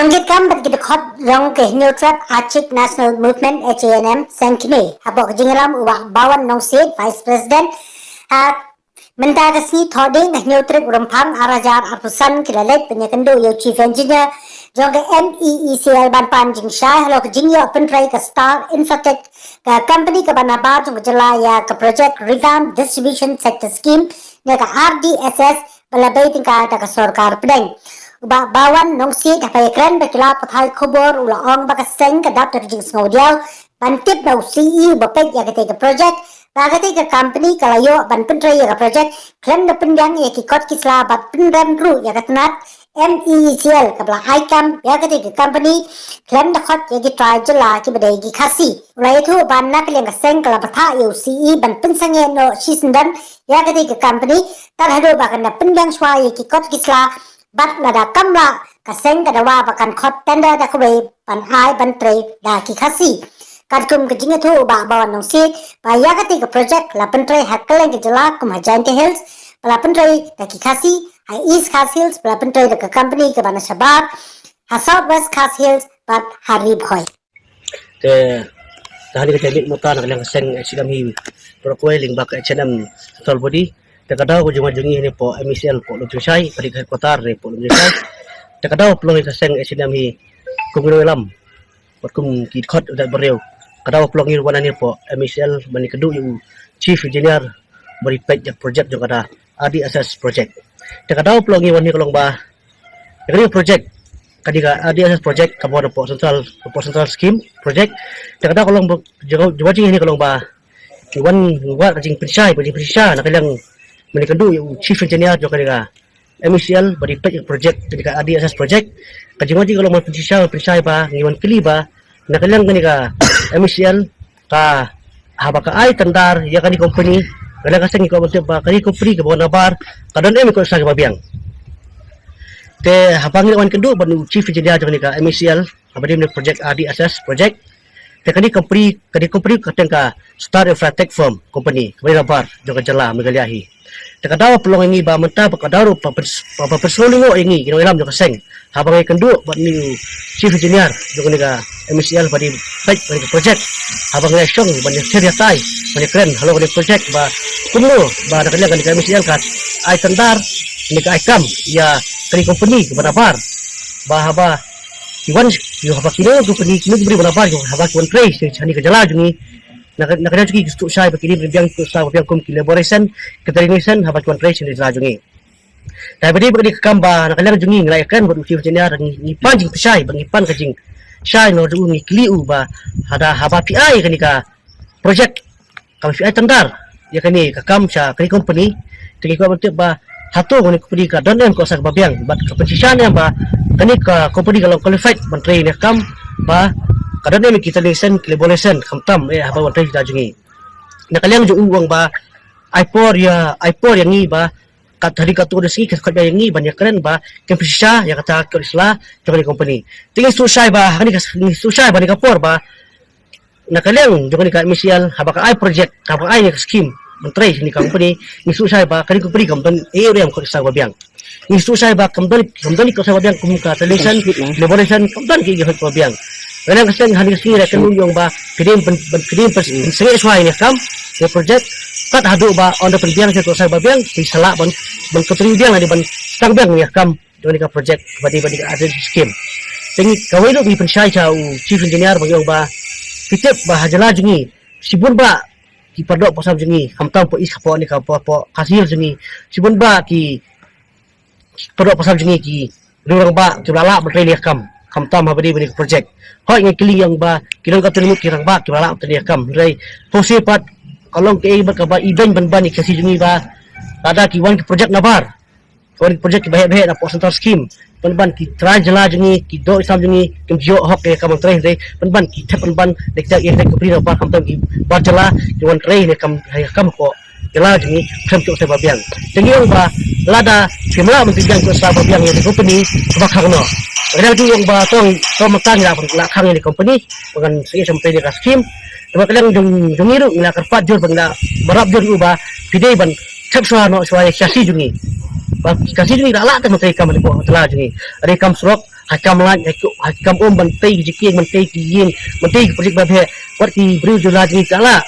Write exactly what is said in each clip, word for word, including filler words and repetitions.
Ki kam bad ki dkhot jong ka Hynñiewtrep Achik National Movement, H A N M, seng kine hapoh ka jingïalam u Bah Bawan Nongsiej, Vice President. Ha mynta ka sngi Thohdieng, ka hynñiew tarik u Rymphang ar hajar arphew san, ki la leit ban ïakynduh ïa u Chief Engineer jong ka M E E C L ban pan jingshai halor ka jingïoh pyntrei ka Star Infratech, ka company kaba nabar jong ka jylla, ïa ka project Revamp Distribution Sector Scheme ne ka R D S S ba la bei tyngka da ka sorkar pdeng. U Bah Bawan Nongsiej haba ïakren bad ki lad pathai khubor u la ong ba ka seng ka dap da ka jingsngewdiaw ban tip na u C E ba peit ïa katei ka project, ba katei ka company ka la ïoh ban pyntrei ïa ka project khlem da pynbiang ïa ki kot ki sla bad pynrem ruh ïa ka tnat M E E C L kaba la ai kam ïa katei ka company khlem da khot ïa ki trai jylla kiba dei ki Khasi. U la ïathuh ba na ka liang ka seng ka la bthah ïa u C E ban pynsangeh noh shisyndon ïa katei ka company tad haduh ba kan da pynbiang shuwa ïa ki kot ki sla, bad lada kam lah, ka seng ka dawa ba kan khot tender da kawei ban ai ban trei da ki Khasi. Katkum ka jingïathuh u Bah Bawan Nongsiej ba ïa katei ka project la pyntrei ha kylleng ka jylla kum ha Jaintia Hills, ba la pyntrei da ki Khasi, ha East Khasi Hills ba la pyntrei da ka company kaba na shabar, ha South West Khasi Hills bad ha Ri Bhoi. Te ta hani ka jingmut mynta na ka liang ka seng H A N M hi, para kwai lyngba ka H A N M Central Body. Te ka daw ka jingwan jong ngi hangne hapoh M E C L hapoh Lumjingshai, palik headquarter hapoh Lumjingshai. Te ka daw pynlong ïa ka seng H A N M hi kum ki nongïalam bad kum ki dkhot u dei briew. Ka daw pynlong ïa wan hangne hapoh M E C L ban ïakynduh ïa u Chief Engineer ba dei peit ïa ka project jong ka da R D S S project. Te ka daw pynlong ïa wan hangne ka long ba ïa kane ka project, ka dei ka R D S S project kaba wan hapoh central, hapoh central scheme project. Te ka daw ka long ba jong, jong, jong hangne ka long ba ki wan wad ka jingpynshai, ka jingpynshai na ka liang ban ïakynduh ïa u Chief Engineer jong kane ka M E C L ba dei peit ïa ka project, kane ka R D S S project. Ka jingwan jong ngi ka long ban pynshai, pynshai ba ngi wan kylli ba na ka liang kane ka M E C L ka, haba ka ai tender ïa kane company, ka liang ka seng ngi kwah ban tip ba kane company kaba wan nabar ka don em ïa ki kot ki sla kiba biang. Te haba ngi la wan kynduh bad u Chief Engineer jong kane ka M E C L, haba dei kane project R D S S project, te kane company, kane company ka kyrteng ka Star Infratech Firm Company, kaba dei nabar jong ka jylla Meghalaya hi. Te ka daw pynlong ïa ngi ba mynta ba ka daw ruh ba pyn-, ba, ba pynsngewlyngngoh ïa ngi ki nongïalam jong ka seng haba ngi kynduh bad une u Chief Engineer jong kane ka M E C L ba dei peit ïa kane ka project, haba ngi la shong ban ïathir ïatai ban ïakren halor kane ka project ba kumno ba na ka liang kane ka M E C L ka ai tender ne ka ai kam ïa kane ka company kaba nabar, ba haba ki wan, ïa haba kine ki company, kine ki briew ba nabar, ïa haba ki wan trei sha, sha kane ka jylla jong ngi, na ka, na ka liang jong ngi ki sngewthuh shai ba kine ki briew ki sngewthuh shai ba biang kum ki labour license, ki training license, haba ki wan trei sha kane ka jylla jong ngi. Te ba dei ba ka dei ka kam ba na ka liang jong ngi ngi la ïakren bad u Chief Engineer, ngi, ngi pan jingpynshai, ba ngi pan ka jingshai na u, ngi kylli u ba haba, haba phi ai kane ka project, kaba phi ai tender ïa kane ka kam sha kane ka company, te ngi kwah ban tip ba hato kane ka company ka don em ki kot ki sla kiba biang bad ka pynshisha ne em ba kane ka company ka long qualified ban trei ne em, ba ka don em ki training license, ki labour license, khamtam eh haba wan trei sha jong ngi. Na ka liang jong u u ong ba ai por ïa, ai por ïa ngi ba kat ha ri katto katne sngi ki khot ïa ngi ban ïakren ba kin pynshisha ïa kata ki kot ki sla jong kane ka company. Te ngi sngewthuh shai ba ha kane ka, ngi sngewthuh shai ba ha kane ka por ba na ka liang jong kane ka M E C L haba ka ai project, haba ka ai ne ka scheme ban trei sha kane ka company, ngi sngewthuh shai ba kane ka company kam don ei ruh em ki kot ki sla kiba biang. Ngi sngewthuh shai ba kam don, kam don ki kot ki sla kiba biang kum ka training license, labour license, kam don ki kot ki sla kiba biang. Ka liang ka seng ha kane ka sngi ngi la kynmaw ïa u ong ba phi dei ban, ban, phi dei ban, ban pynsangeh shuwa ïa kane ka kam, ïa ka project, kat haduh ba ynda pynbiang ki kot ki sla kiba biang, phi sa lah ban, ban continue biang lane ban sdang biang ïa ka kam jong kane ka project ba dei, ba dei ka R D S S scheme. Te ngi kawei ruh ngi pynshai sha u Chief Engineer ba ngi ong ba phi tip ba ha jylla jong ngi shibun bah ki para doh para sam jong ngi, khamtam hapoh East, hapoh kane ka, hapoh, hapoh Khasi Hills jong ngi, shibun bah ki para doh para sam jong ngi ki riew rangbah kiba la lah ban trei ïa kane ka kam, khamtam haba dei ba dei ka project. Hooid ngi kylli ïa u ong ba ki don katto katne ngut ki rangbah kiba la lah ban trei ïa kane ka kam, hynrei pynshai pat ka long kaei bad kaba ibeiñ ban ban ïa ki Khasi jong ngi ba lada ki wan ki project nabar, ki wan ki project kiba heh ba heh na hapoh central scheme, pynban ki trai jylla jong ngi, ki doh ki sam jong ngi kim ju ïoh hok ïa ka kam ban trei, hynrei pynban ki thep pynban da kita ki company nabar, khamtam ki bar jylla ki wan trei ne em ha ka kam hapoh jylla jong ngi khlem ki kot ki sla kiba biang. Te ngi ong ba lada phim lah ban pynbiang ki kot ki sla kiba biang ïa ki company, kaba khang noh. Ka liang jong ngi ong ba to, to mynta ngi la, la khang ïa ki company ba ngan sangeh sha ban trei ïa ka scheme. Te ba ka liang jong, jong ngi ruh ngi la kyrpad jur ba ngi la mrap jur ïa u ba phi dei ban thep shuwa noh shuwa ïa ki Khasi jong ngi. Ba ki Khasi jong ngi ki la lah tang ban trei kam hapoh jylla jong ngi. Hynrei kam surok, ha kam light, ha kam um, ban tei ki jingkieng, ban tei ki ïing, ban tei ki project ba bha, wat ki briew jylla jong ngi ki la lah.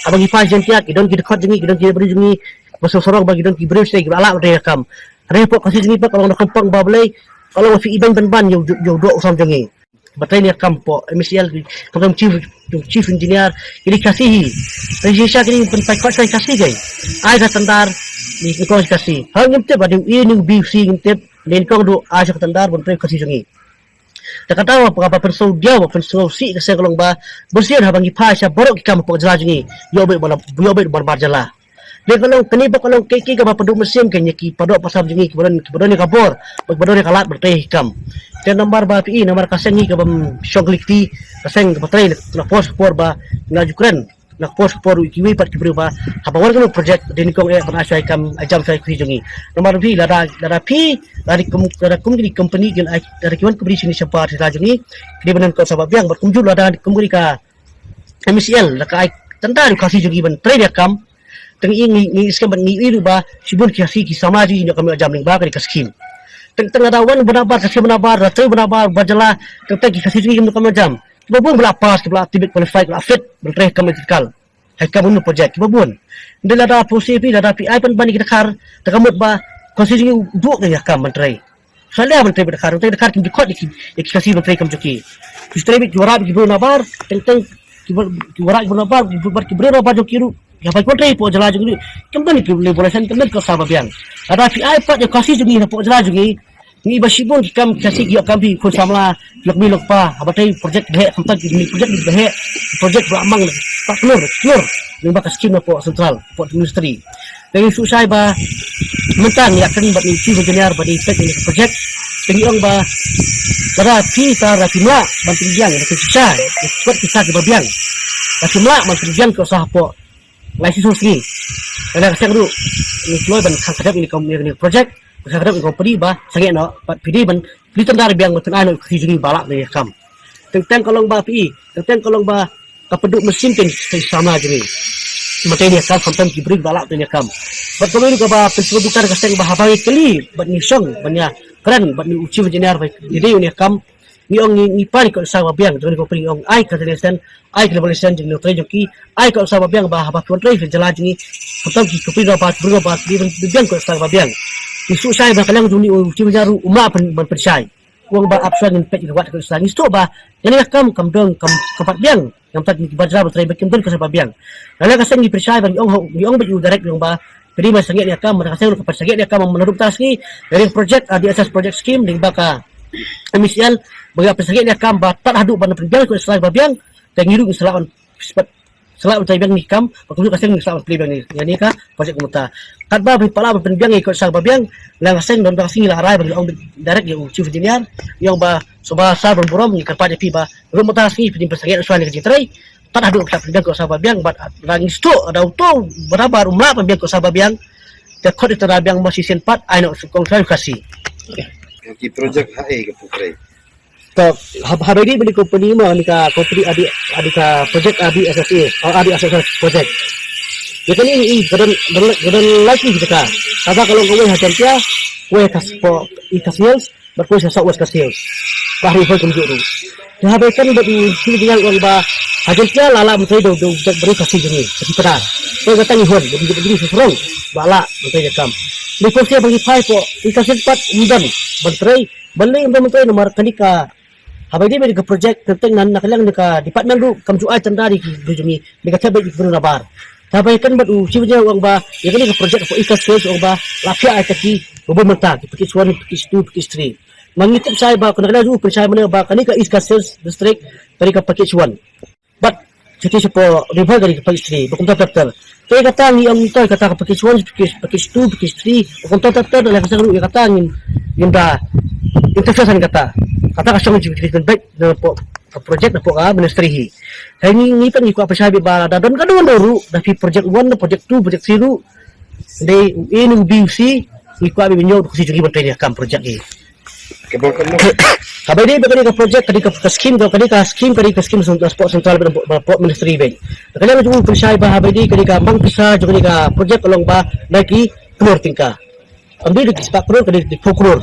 Haba ngi phai Jaintia, ki don ki dkhot jong ngi, ki don ki briew jong ngi ba sngewsarong, ba ki don ki briew shisha ki la lah ban trei kam. Hynrei hapoh Khasi jong ngi pat ka long da kyrpang ba balei, ka long ba phi ibeiñ ban ban ïa u, ïa u doh u sam jong ngi. Ba trei ne kam hapoh M E C L, kam chief, chief engineer, kine ki Khasi hi. Hynrei shisha kine pynpaw khot sha ki Khasi, ki ai ka tender ne ki kong ki Khasi. Ha, ngim tip ba dei u A ne u B, u C, ngim tip. Ne ki kong ruh ai sha ka tender ban trei Khasi jong ngi. Te kata ba, ba pynsngewdiaw, ba pynsngewsih ka seng ka long ba, bunsien haba ngi phai sha baroh ki kam hapoh jylla jong ngi, ïoh beit ba la, ïoh beit ba la bar jylla. Dei ka long kane ba ka long ki, ki kaba pynduh mynsiem kein ïa ki paidbah pasam jong ngi, kiba don, kiba don ïa ka bor, kiba don ïa ka lad ban trei kam. Te namar ba phi i, namar ka seng ngi kaba shong kylli kti, ka seng kaba trei na por sha por ba, na Ukraine, na por sha por kiwei pat ki briew ba, haba wan kano project, dei nyngkong eh ban ai shuwa ïa kam, ai jam shuwa ïa ki Khasi jong ngi. Namar phi, lada, lada phi, lada kum, lada kum kine ki company kin ai, lada ki wan company shane shabar sha jylla jong ngi, ki dei ban ïakynduh sa ba biang, bad kumjuh lada kum kine ka M E C L, la ka ai tender ïa u Khasi jong ngi ban trei ïa kam. Tang ngi, ngi, ngi skhem bad ngi ïohi ruh ba shibun ki Khasi ki samla jong ngi ki ïoh kam ïoh jam lyngba kane ka skim. Tang, tang lada wan ba nabar, ka skim ba nabar, la trei ba nabar, ba jylla, tang, tang ki Khasi jong ngi kim ïoh kam ïoh jam. Kiba bun ba la pass, kiba la activate, qualified, kiba la fit ban trei kam electrical. Ha kam kano project, kiba bun. Hynrei lada phi, phi, lada phi ai pynban ïa ki dkhar, te ka mut ba Khasi jong ngi u duh ïa kam ban trei. Sa leh ban trei bad dkhar, trei dkhar kim ju khot ïa ki, ïa ki Khasi ban trei kam jong ki. Ki trei bad ki wanrah bad ki briew nabar, teng teng ki wa-, ki wanrah ki briew nabar, ki wa-, bad ki briew nabar jong ki ruh. Ïa ba ki wan trei hapoh jylla jong ki ruh. Kim don ki labour license, kim don ka sa ba biang. Lada phi ai pat ïa u Khasi jong ngi hapoh jylla jong ngi. Ngi ba shibun ki kam ki Khasi ki ïoh kam phi khun samla, lok mei lok pa, haba trei project ba heh, khamtam ki project ba heh, project ba amang, pa klur, klur. Lyngba ka skim hapoh central, hapoh ministry. Te ngi sngewsih ba mynta ngi ïa kren bad ngi chief engineer ba dei peit ïa kane ka project. Te ngi ong ba lada phi sa, lada phim lah ban pynbiang, lada phi sa, wat phi sa kiba biang. Lada phim lah ban pynbiang ko sa hapoh lai shisha sngi. Lada ka seng ruh ngi kloi ban khang khadap ïa kane ka project, ban khang khadap ïa ka company ba sangeh noh, bad phi dei ban plie tender biang ban pynai noh ïa ka Khasi jong ngi ba lah ban ïa kam. Teng teng ka long ba phi, teng teng ka long ba ka pynduh mynsiem kein sa samla jong ngi. Mynta ïa kam khamtam ki briew ba lah ban ïa kam. Bad kawei ruh kaba pynsngewbha ka seng ba haba ngi kylli bad ngi shong ban ïa kren bad ngi u chief engineer ba dei dei ïa kam. Ngi ong ngi, ngi pan ko sa ba biang jong ngi ko pynïoh ong ai ka license, ai ka license jong ngi trei jong ki, ai ko sa ba biang ba haba ki wan trei ka jylla jong ngi. Khamtam ki company ba, briew ba, ki ban biang ko sa ba biang. Ngi sngewsih ba ka liang jong ngi u chief engineer ruh um lah ban, ban pynshai. Ong ba ap shuwa ngin peit ïa ka wat ka sa ngi sngewthuh ba ïa kane ka kam kam don kam, kam pat biang. Ngam pat ngi ba jra ba trei ba kim don ka sa ba biang. Lada ka seng ngi pynshai ba ngi ong ho, ngi ong ba ïa u direct ong ba phi dei ban sangeh ïa kam, lada ka seng ruh ka pat sangeh ïa kam, mynta ruh ta sngi ïa ka project, ah, D S S project scheme lyngba ka M E C L ba ngi pat sangeh ïa kam ba tad haduh ban pynbiang ko sa ba biang. Te ngi ruh ngi sa lah ban Sa lah ban trei biang ïa ki kam, ba kumjuh ka seng ngi sa lah ban plie biang ïa kane ka project kumta. Katba phi lah ban pynbiang ïa ki sa ba biang, la ka seng don ba ka seng ngi la rai ba ngi la ong direct ïa u chief engineer, ïa u ba sngewbha sa ban burom ngi kyrpad ïa phi ba ruh mynta ka sngi phin pynbiang shuwa ïa ka jingtrei. Tad haduh ka pynbiang ko sa ba biang, bad la ngi sngewthuh da uto ba da ba um lah pynbiang ko sa ba biang. Te khot ïa u tender biang ba shisien pat, ai noh sukong sa ïa u Khasi. Ki project ha ei ka pyntrei. Ka hab-, haba ïadei bad ka company mo, kane ka company adi, adi ka project adi S S A, oh, adi S S A project. Ïa kane ngi i ka don, don, don lai ki jaka. Kaba ka long kawei ha Jaintia, kawei ha Khasi, hapoh East Khasi Hills, bad kawei ha South West Khasi Hills. Ka Ri Bhoi kumjuh ruh. Te haba ïakren bad u chief engineer u ong ba ha Jaintia la lah ban trei da u, da u, da u briew Khasi jong ngi, Khasi Pdar. Te kata ngi hun, da u, da u briew Khasi Pdar ba lah ban trei da kam. Ngi khuslai ba ngi phai hapoh East Khasi Hills pat ym don ban trei. Balei ym don ban trei namar kane ka, haba ïadei bad ka project, teng teng na, na ka liang ka department ruh kam ju ai tender ïa ki briew jong ngi, ba ka thep beit ïa ki briew nabar. Te haba ïakren bad u chief engineer u ong ba ïa kane ka project hapoh East Khasi Hills u ong ba la phiah ïa ki ba bun mynta, ki package one, package two, package three. Ma ngi tip shai ba, kane ka ju pynshai mynne ba kane ka East Khasi Hills District, kane ka package one. Bad sha ki shapoh Ri Bhoi ka dei ka package three, ba kumta ter ter. Te kata ngi ong ngi to ïa kata ka package one, package, package two, package three, ba kumta ter ter, lada ka seng ruh ïa kata ngin, ngim da interfere ïa kata. Kata ka shong jingkyrmen beit napoh ka project, napoh ka ministry hi. Hynrei ngi, ngi pat ngi kwah pynshai beit ba lada don kano kano ruh, da phi project one, project two, project three ruh, dei u A ne u B u C, ngi kwah beit ban ïoh da u Khasi jong ngi ban trei ïa ka kam project hi. Kaba kano? Haba ïadei bad kane ka project, kane ka, ka scheme, kane ka scheme, kane ka scheme cen-, sport central bad, bad, bad ministry beit. Kane ka jong u pynshai ba haba ïadei kane ka mang pisa jong kane ka project ka long ba na ki klur tyngka. Kam dei da ki spah klur, ka dei da ki phew klur.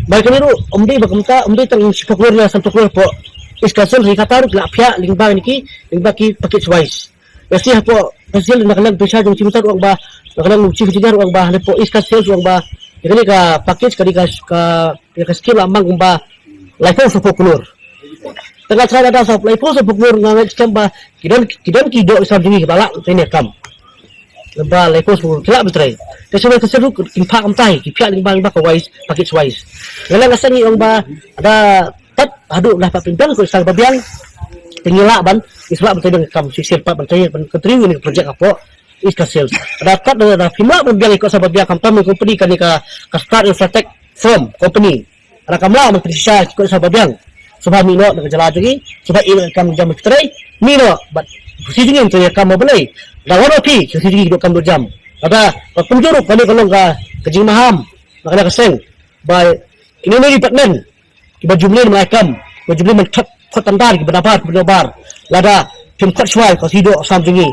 Ba kane ruh ym dei ba kumta, ym dei tang shiphew klur ne sanphew klur hapoh East Khasi Hills, hynrei kata ruh ki la phiah lyngba kine ki, lyngba ki package wise. Lehse hapoh Khasi Hills na ka liang pyrshah jong u Chief Minister u ong ba, na ka liang u Chief Engineer u ong ba, hapoh East Khasi Hills u ong ba ïa kane ka package, ka dei ka, ka, ka scheme la mang kumba laiphew sanphew klur. Te nga tharai lada sa laiphew sanphew klur, nga ngeit skhem ba ki don, ki don ki doh ki sam jong ngi kiba lah ban trei ne kam. Ba laiphew sanphew klur ki lah ban trei. Te shuwa ka shu kin phah kumta hi, ki phiah lyngba, lyngba ka wise, package wise. Nga la nga seng ngi ong ba da pat haduh la pat pynbiang ko sa ba biang. Te ngi lah ban, ngi sa lah ban trei da kam shisien pat ban trei, ban continue ïa kane ka project hapoh East Khasi Hills. Da kat da, da phim lah ban biang ko sa ba biang, khamtam ïa company kane ka, ka Star Infratech Firm Company. Hynrei kam lah ban pynshisha ko sa ba biang. Sngewbha mih noh na ka jylla jong ngi, sngewbha ïeh noh ïa ka kam jam ki trei, mih noh bad Khasi jong ngi trei ïa ka kam ba balei. Da wan ma phi, Khasi jong ngi ki doh kam doh jam. Lada ka kumjuh ruh kane ka long ka, ka jingmaham na kane ka seng ba kine ki department kiba ju mlien ban ai kam, kiba ju mlien ban khot, khot tender, kiba nabar, kiba nabar. Lada phim khot shuwa ïa ka Khasi doh sam jong ngi,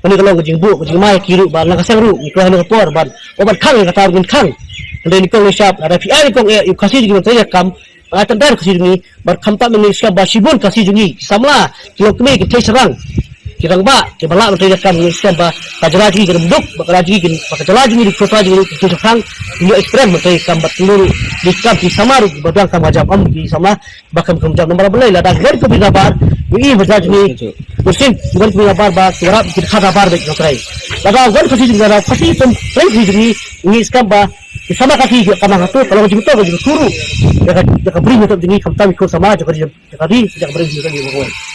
kane ka long ka jingbuh ka jingmai ki ruh ba na ka seng ruh ngi kwah ha kane ka por ban, ban khang ïa kata ruh ngin khang. Hynrei nyngkong nyngshap lada phi ai nyngkong eh ïa u Khasi jong ngi ban trei ïa ka kam, ban ai tender Khasi jong ngi, bad khamtam ngi ngeit skhem ba shibun Khasi jong ngi ki samla, ki longkmie, ki thei shynrang, ki rangbah kiba lah ban trei ïa ka kam, ngi ngeit skhem ba ka jylla jong ngi kan ym duk, ba ka jylla jong ngi kan, ba ka jylla jong ngi, ka jylla jong ngi kan thei shynrang, kin ïoh experience ban trei ïa ka kam, bad kin ïoh ruh ki kam, ki samla ruh kiba biang kam ka jam, ym ki samla ba kam kam jam. Namar balei? Lada ki wan ki company nabar, ngi ïohi ba ka jylla jong ngi, bunsien ki wan ki company nabar ba ki wanrah ki dkhar nabar bad ki nongtrei. Lada wan Khasi jong ngi, lada Khasi pyntrei Khasi jong ngi, ngi ngeit skhem ba ki samla Khasi ki kam ha kato, ka long jingmyntoi, ka jingmyntoi ruh ïa ka, ïa ka bri bynta jong ngi, khamtam ki khun samla jong ka ri, jong ka ri, jong ka bri bynta jong ngi.